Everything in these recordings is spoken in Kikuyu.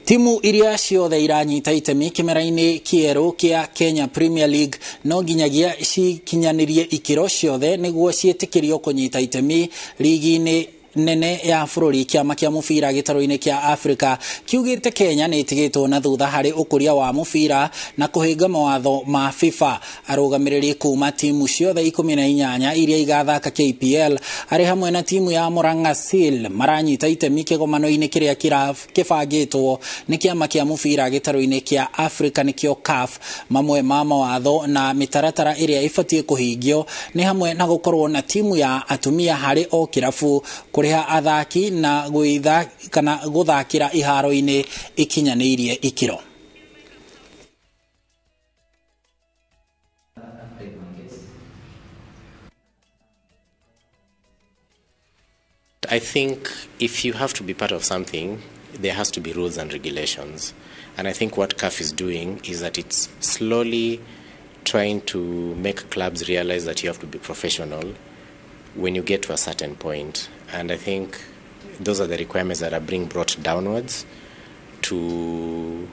Timu iria ciothe iranyita itemi kĩmera-inĩ kĩerũ kĩa Kenya Premier League no nginyagia cikinyanĩrie ikĩro ciothe nĩguo ciĩtĩkĩrio kũnyita itemi rigi-inĩ nene ya bũrũri. Kĩama kĩa mũbira gĩtarũ-inĩ kĩa Africa kiugĩte Kenya nĩ ĩtigĩtwo na thutha harĩ ũkũria wa mũbira na kũhinga mawatho ma FIFA. Arũgamĩrĩri kuma timu ciothe 18 iria igathaka KPL arĩ hamwe na timu ya Murang'a Seal maranyita itemi kĩgomano-inĩ kĩrĩa kĩbangĩtwo nĩ kĩama kĩa mũbira gĩtarũ-inĩ kĩa Africa nĩkĩo CAF. Mamwe ma mawatho na mĩtaratara ĩrĩa ĩbatiĩ kũhingio nĩ hamwe na gũkorwo na timu ya atumia harĩ o kĩrabu, kũrĩha athaki na gwĩtha kana gũthakĩra iharo-inĩ ikinyanĩirie ikĩro. I think if you have to be part of something, there has to be rules and regulations. And I think what CAF is doing is that it's slowly trying to make clubs realize that you have to be professional when you get to a certain point. And I think those are the requirements that are being brought downwards to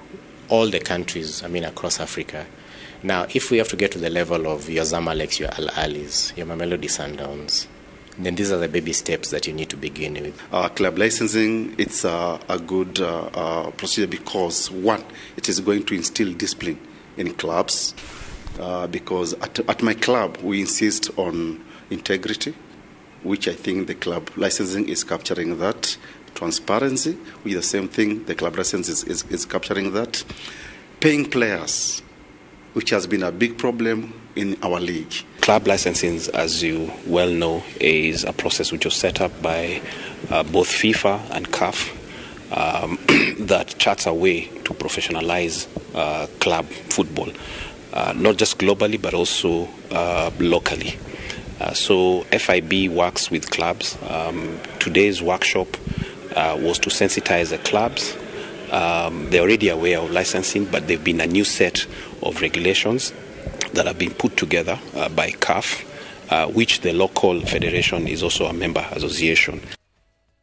all the countries, I mean, across Africa. Now, if we have to get to the level of your Zamaleks, your Al Ahlis, your Mamelodi Sundowns, then these are the baby steps that you need to begin with. Club licensing, it's a good procedure because, one, it is going to instill discipline in clubs, because at my club we insist on integrity, which I think the club licensing is capturing that. Transparency, which is the same thing, the club license is capturing that. Paying players, which has been a big problem in our league. Club licensing, as you well know, is a process which was set up by both FIFA and CAF that charts a way to professionalize club football, not just globally but also locally. So FIB works with clubs. Today's workshop was to sensitize the clubs. They're already aware of licensing, but there've been a new set of regulations that have been put together by CAF, which the local federation is also a member association.